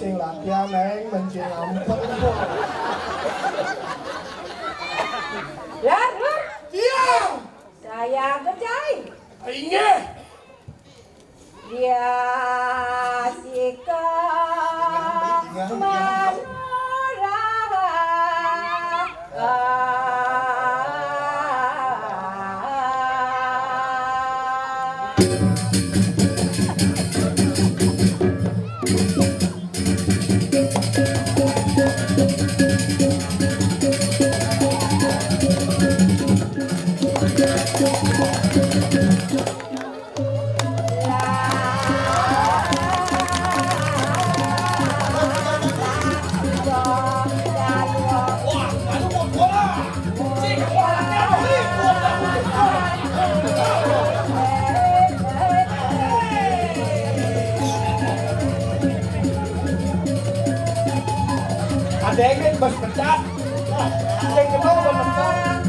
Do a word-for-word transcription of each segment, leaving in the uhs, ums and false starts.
Sing latihan, Neng, mencing ampun, Bu. Lur, Lur. Iya. Saya Gejai. Inggih. Dia sika manurah. Ada yang bos pecat. Ada yang kenal bos pecat.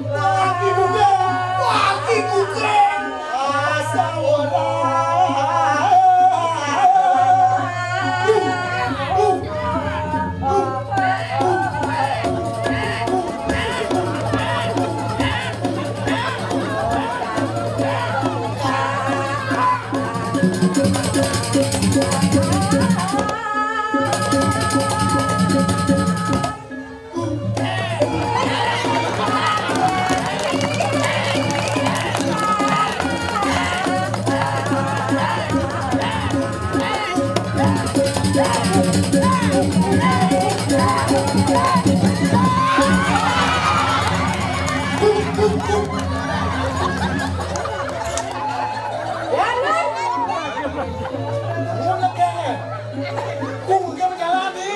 Wah, ki kucing. Wah, ki kucing. Asa ora. Ngono kene. Ku mungkin menjalani.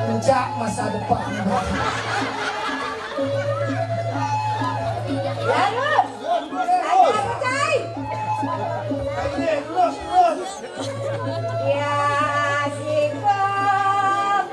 Puncak masa depan. Ya, Lur. Ayo, Cai. Ayo, terus, terus. Ya, si kemawar.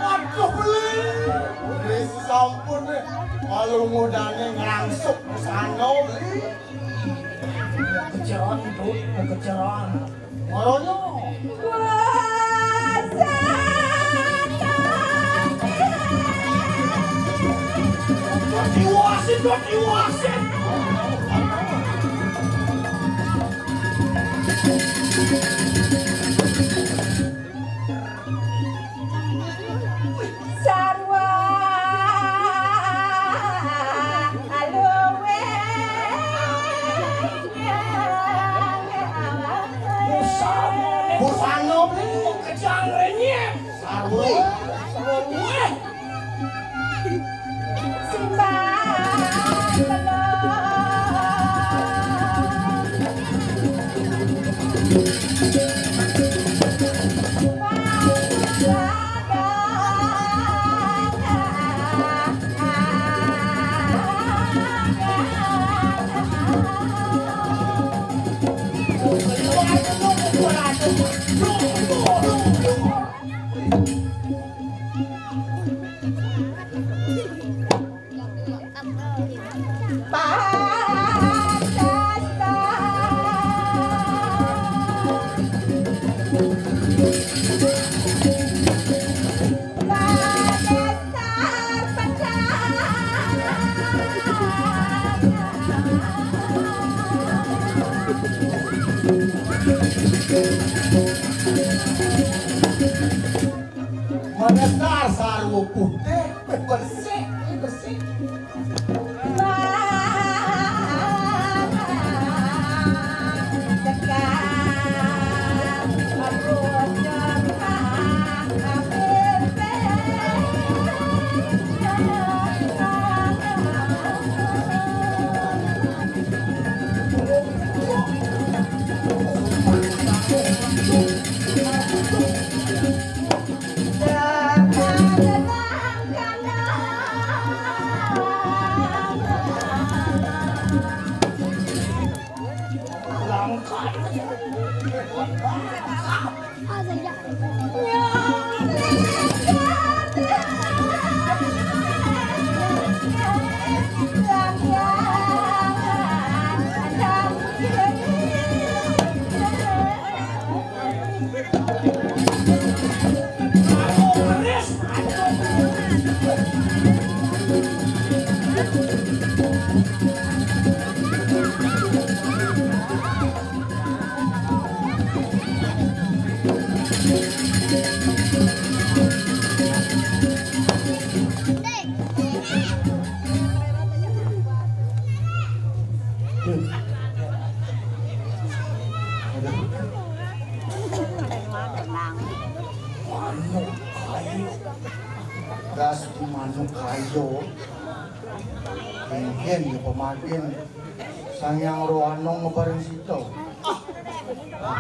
Waduh, beli. Beli sampun, nih. Kalau modalnya ngerangsuk di sana, beli. Keceron, Bu, keceron. Morono. Diwasin, diwasin. Sarwa luwih. Busana kejang renyah. Sarwa luwih. Simbah kena. Manuk kayu. Das di manuk kayu. Kéngkén ya pemagen. Sang Hyang Rohana ngebareng sita.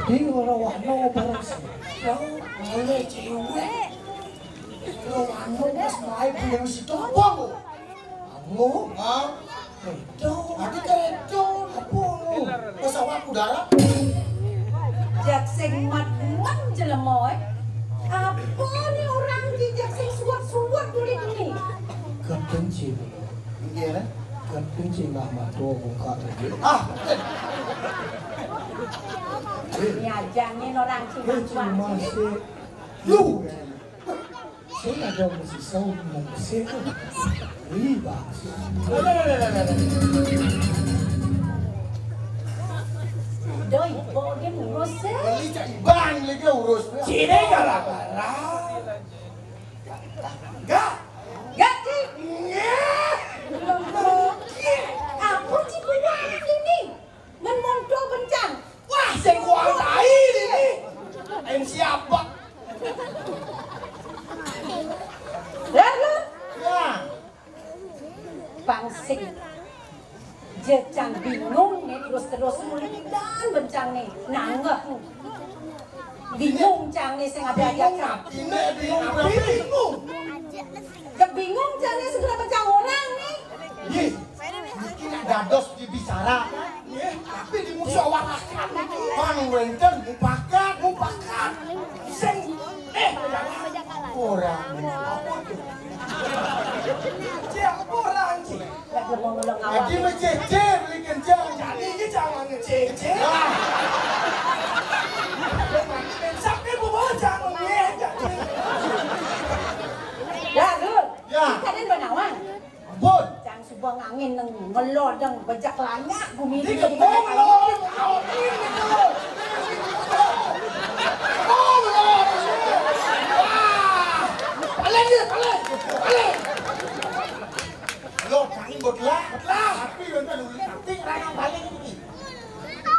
Di Rohana ngebareng sita. Oleh cewek. Rohana pas main punya sita apa kok? Kamu? Ah. Redo. Adi redo. Apa lu? Pesawat udara? Jak sing mat-mat jelema, eh. Apa ni orang ki jak sing suwet-suwet kulit ni? Kebenci. Iya, eh? Kebenci lah matu buka tadi. Ah. Ni aja ni orang ki mat-mat. Lu. Sing ada musisi, musisi. Riba. Doi, bawa dia ngurus, eh. Beli cak ibang lagi urus. Cine gara-gara. Enggak. Enggak, Ci. Enggak. Aku Ci punya anak ini. Men monto bencang. Wah, sing kuang tai ini. M C apa? Lalu? Ya. Bang sing. Jecang bingung nih terus-terus mulidan bencang nih. Nangep. Bingung cang nih sing ada aja. Bingung. Kebingung cang nih segala bencang orang nih. Nggih. Niki nek dados dibicara, nggih, tapi dimusyawarahkan niki. Pang wénten mupakat, mupakat. Sing, eh, ora apa tuh? Cek apa orang, Cek? Lagi mau ngulung awak. Lagi mecece beli kencang. Jadi ini jangan ngecece. Sampai bawa jangan ngecece. Ya, Dur. Ya. Kalian bernawan? Ampun. Cang suba ngangin neng ngelodeng bejak lanyak gumi. Ini kebong lo, awak ini gitu. Kebong lo. Wah. Paling dia, paling. Paling. Lo kami buat lah, buat lah. Tapi udah nanti raya paling ini.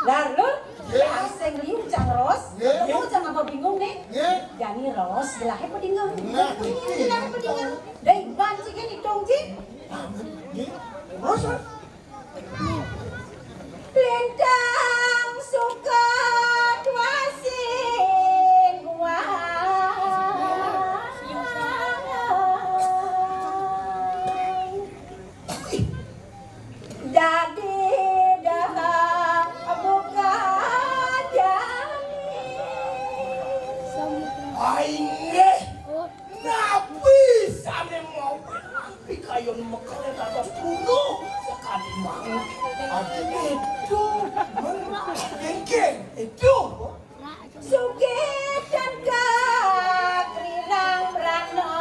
Dar, lu? Nggih. Sing liu cang ros. Nggih. Lu cang apa bingung nih? Nggih. Jani ros, gelahnya pedingan. Nah, ini gelahnya pedingan. Dari banci kan hitung, Ci. Nggih. Ros, ah. Lintang suka dua sing wahai. Dadi dahar buka jani. Ai nggih. Napi sané mau pikayun mekalé dados truna sakadi mangké. Adi itu. Mengkén itu. Sugih dan kagrirang brana.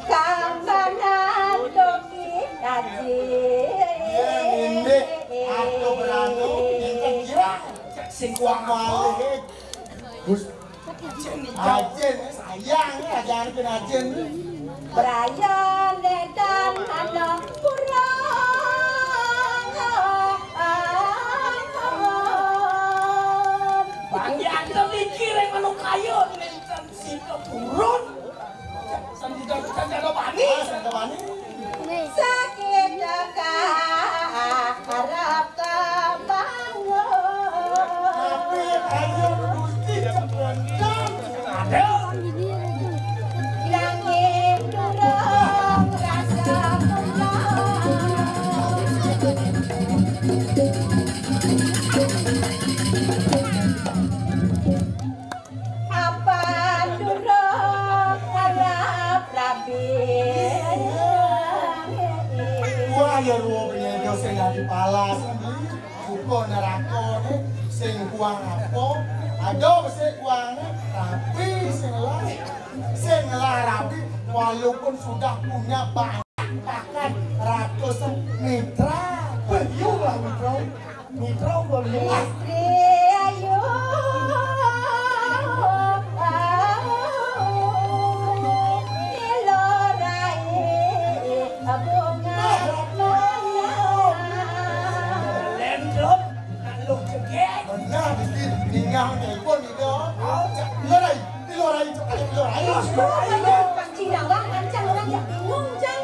Kambanan topi kaji. Iya, ngindik. Aku beranu, ngindik girang. Sing kuang malih. Gus. Ajin, ajin, sayang, aja Ajin-ajin. Braya nedan ana kurang. Bang Yanto iki rek manuk kayu nenten sing turun. Sandika sandika bani. Ah, sandika bani. Sakit deka harap kebangun. Tapi ayo Gusti kemudian ada. Nanging durung rasa pulang. Apa durung harap rabi. Wah, ya ruwa penyedo sing dadi palas. Buka neraka ne sing kuang apa? Ada sing kuang rapi sing lah. Sing lah rapi walaupun sudah punya banyak bahkan ratusan mitra. Beliau lah mitra. Mitra beliau. Istri ayu. Ilo rai. Bunga mana? Lendrop, anu jegek. Benar, mesti tinggal telepon itu. Oh, cak, ilo rai, ilo rai, cak, ilo rai. Cina bang, ancang orang jak bingung, cang.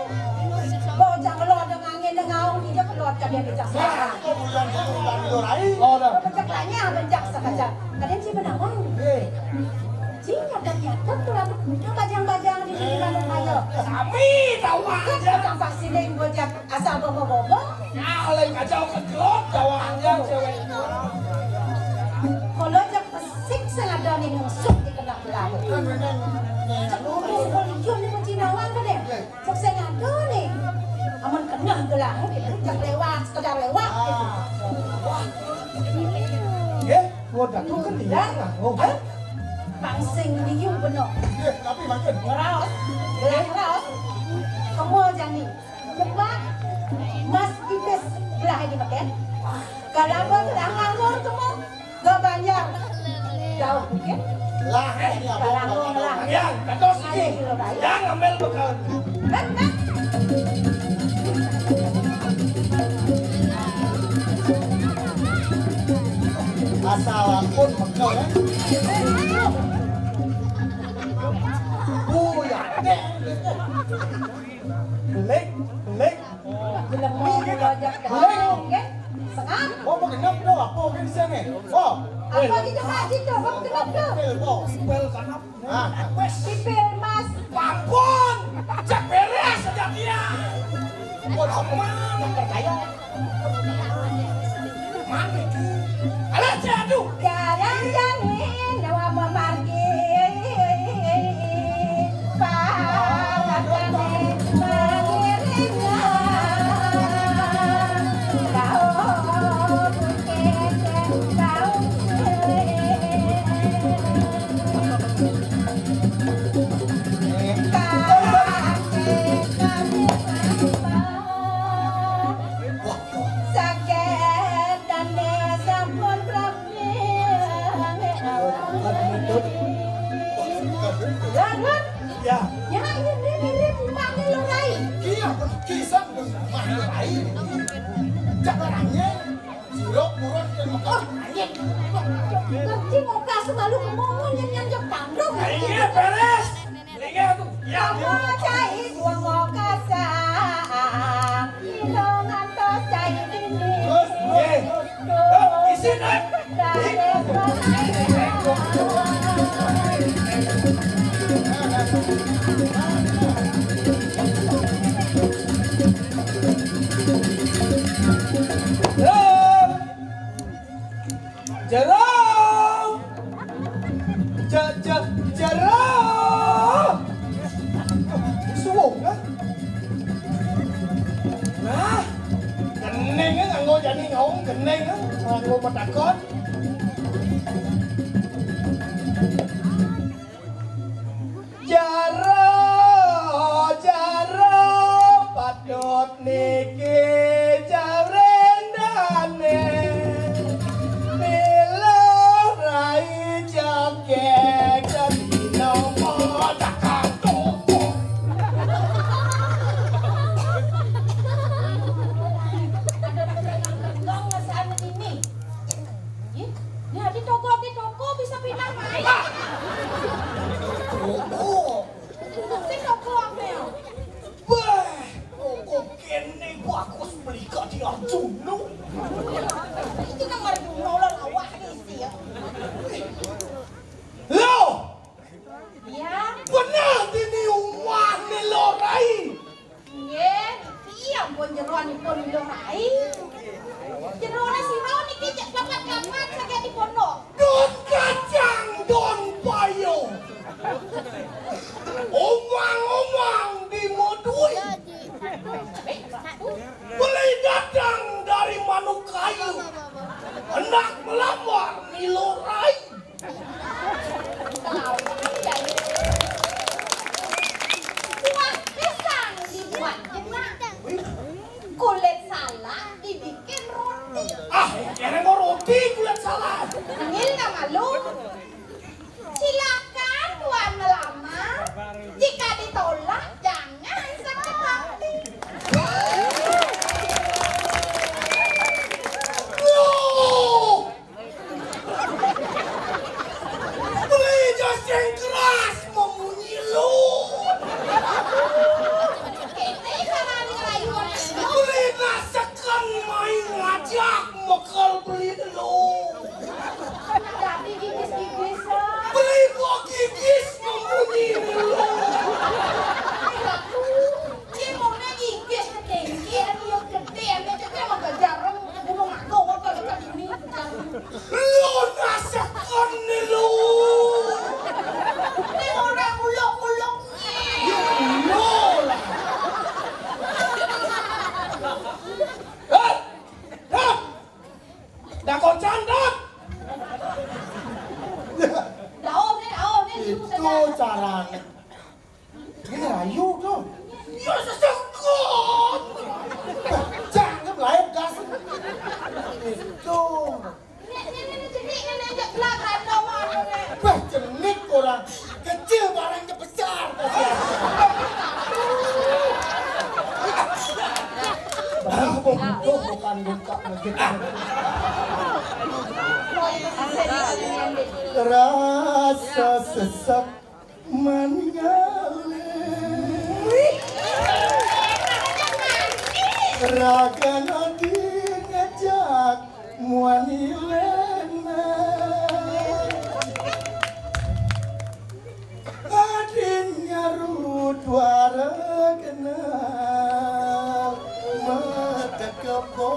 Bocah ngelor dengan angin, dengan aung, dia keluar cak dia kecak. Nah, kok bulan itu bulan ilo rai? Oh, dah. Bencak lanya, bencak sekejap. Kadang si benawang. Eh. Cing, nyata-nyata pulang bajang-bajang di sini malam raya. Sami tahu aja. Kan datang Pak Siling bocah asal bobo-bobo. Nah, lain kacau kegelot jawanya cewek. Kalau cek pesik sengaja nih ngusuk di kena belah. Cek lurus kalau hijau nih kunci nawang kan ya. Cek sengaja nih. Aman kena belah gitu. Cek lewat, sekedar lewat gitu. Wah. Ya, gua dah tuh kan dia. Hah? Pangsing liu beno. Iya, tapi makin. Ngeraos. Gelah ngeraos. Kemul jani. Cepat. Mas tipis gelah ini makin. Kalau apa gelah nganggur kemul. Gak banyak. Jauh mungkin. Lah, ini apa? Kalau nganggur gelah. Yang, betul sih. Ayo, kilo baik. Yang ambil bekal. Asal ampun pegel ya. Oh ya. Belik, belik. Belum mau belajar. Belik. Oke. Sengam. Oh, mau genep tuh, apa mungkin di sini? Oh. Apa gitu Pak Haji tuh? Apa genep tuh? Pil, oh. Pil kanap. Ah, wes. Sipil Mas. Pampun, cek beres aja dia. Kok mana percaya? Mana? Alah, aduh. Jalan jani nyawa memargi. Palakane mangiringan. Kau bukit, kau Ya. Ya, ini mirip rumahnya Lorai. Iya, kisan rumahnya Lorai. Cak orangnya. Sira purun ten Mekah. Ayo. Kerja ngokas malu kemongon yang nyang jok tanggung. Ayo, beres. Ingat tuh. Ya. Apa cai gua ngokas, ah. Ilo ngantos cai ini. Terus, ye. Terus, isin, eh. Jero! Jero! Je-, je-, jero! Suwung, kan? Nah, kening, kan, nganggo jani ngaung, kening, kan? Nganggo petakon. Jero, jero, patut niki jawrendane. Mila rai jagek dadi nopo. Silakan Tuan melamar. Jika ditolak, jangan sakit hati. Loh! Beli sing keras memunyi lu. Beli naseken main ngajak mekel beli lu. Tapi gigis-gigisan. Beli kok gigis memunyi lu. Ki mone gigis kedengki, anu yo gedhe, ame cete mah gak jarang, gunung aku, kok gak ini. Lu naseken nih lu. Ini orang ulok-ulok. Ya, lu lah. Hei! Dot! Dah koncan, Dot! Daun nih, daun nih, itu caranya. Ini rayu tuh. Ya sesekut. Jangan lain gas. Itu. Bah, jenik orang kecil barangnya besar. Kasihan. Bah, bukan buka begitu. Rasa sesek maningale. Ragana di ngajak muani lena. Adin nyarut wara kenal. Mata kebo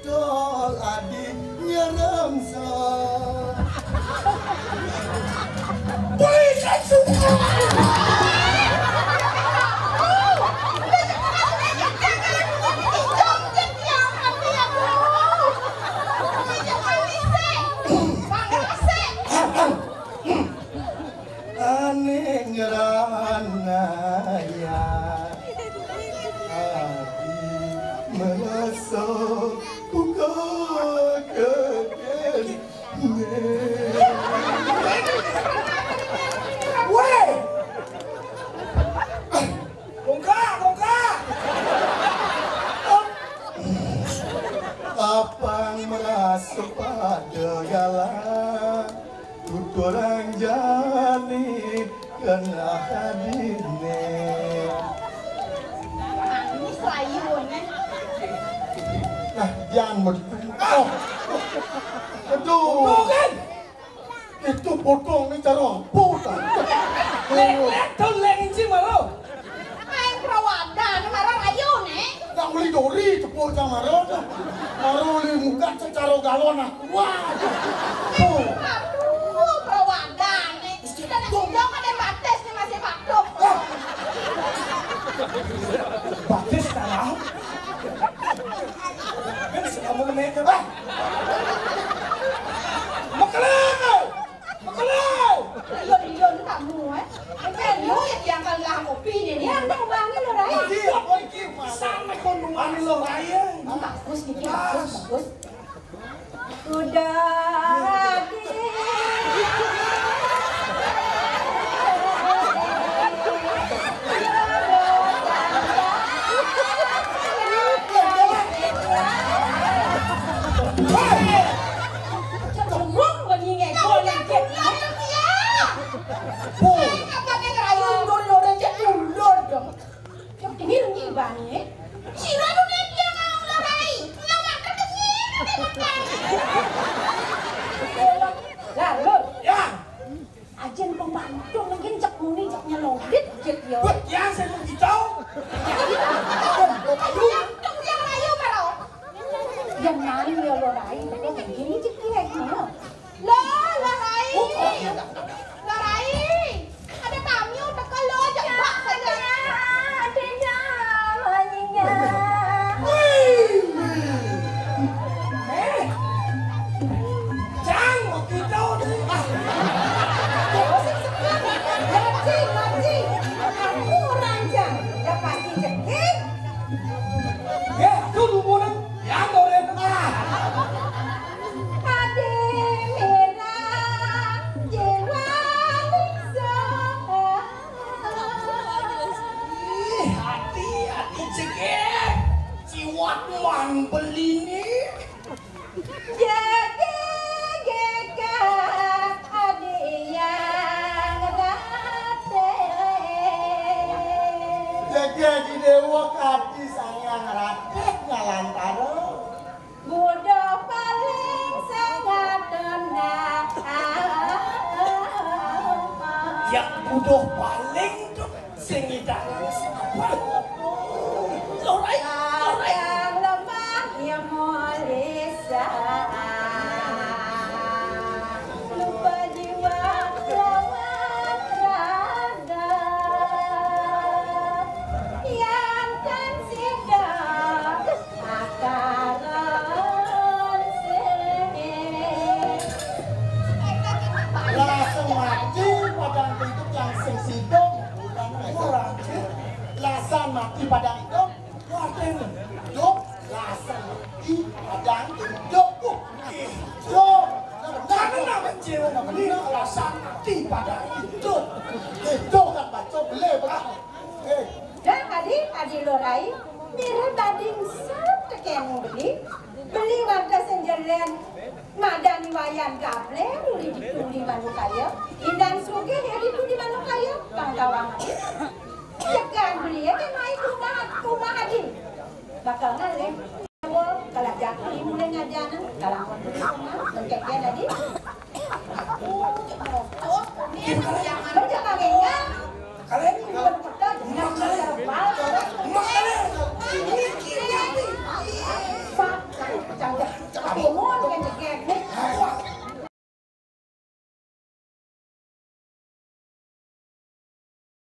Dol adi nyerem so. Polisi semua. Ane ngeranaya adi merasa buka kekeli. Weh! Bongkar, bongkar! Apang merasa pada galah. Tuturang jani kena hadine. Manis layune. Nah, jangan begitu. Oh. Aduh. Bukan. Itu bodong ni cara apa ta? Lek, lek, don lek inci malu. Main prawadan, marang ayu, Nek. Nak meli dori, cepur jam maro tu. Maro li muka secara galon aku. Wah. Oh. Aduh, prawadan, Nek. Kita nak bilang ada batas ni masih patuh. Wah. Batas sekarang. Kan sudah mau menaik ke, Pak? Makelau! Makelau! Lo, lo, lo, kamu, eh? Kan lo yang diangkat lah kopi ni. Dia tak bangun lo, Rai. Iya, oh, iki. Sana kono lo, Rai. Bagus, iki, bagus, bagus. Udah. Cemprung lagi ngekol lagi. Apa yang ngerayu dor-dor aja dulur dong. Yang ini lagi bani. Sira nu nek dia mau lo rai. Lo makan kesini. Lalu. Ya. Ajen pembantu mungkin cek muni cek nyelodit cek yo. Wah, ya saya mau kita. Yang tung yang rayu karo. Yang nani yo lo rai, lo kayak gini cek dia gimana? Lo, lo rai. Lo rai. Ada tamu teko lo aja bak saja. Ada tamu. Wih. Eh. Cang, mau kita ni. Ah. Jangan, jangan. Aku Siki, siwat man beliné. Jegegegak adi yang ratih. Jegegedéwé adi Sang Hyang Ratih ngalantara. Buduh paling sangat tonah. Ya, buduh paling tuh. Sing ngidang sapa? Lorai, lorai. Kadang lemah ya mulisan. Lupa jiwa lawan raga. Yan kan sida akaran sengit. Langsung mati padang hidup yang sing sida. Bukan kurang. Lasan mati padang hidup. Waduh, hidup. Lasan mati padang hidup. Uh, hidup. Nah, benar. Karena kecil, nah, benar. Lasan mati padang hidup. Hidup kan baca beli, bah. Eh. Dah, adi, adi lorai, mirah bading sat tekeng beli. Beli warga senjelen. Madani Wayan Gabler, uli ditu di Manukaya. Indan Sugih, ya ditu di Manukaya. Pang tawang adi. Cekan beli, ya, kan mai ke rumah, ke rumah adi. Bakal ngalih. Kalau jaki mulai ngajanan, kalau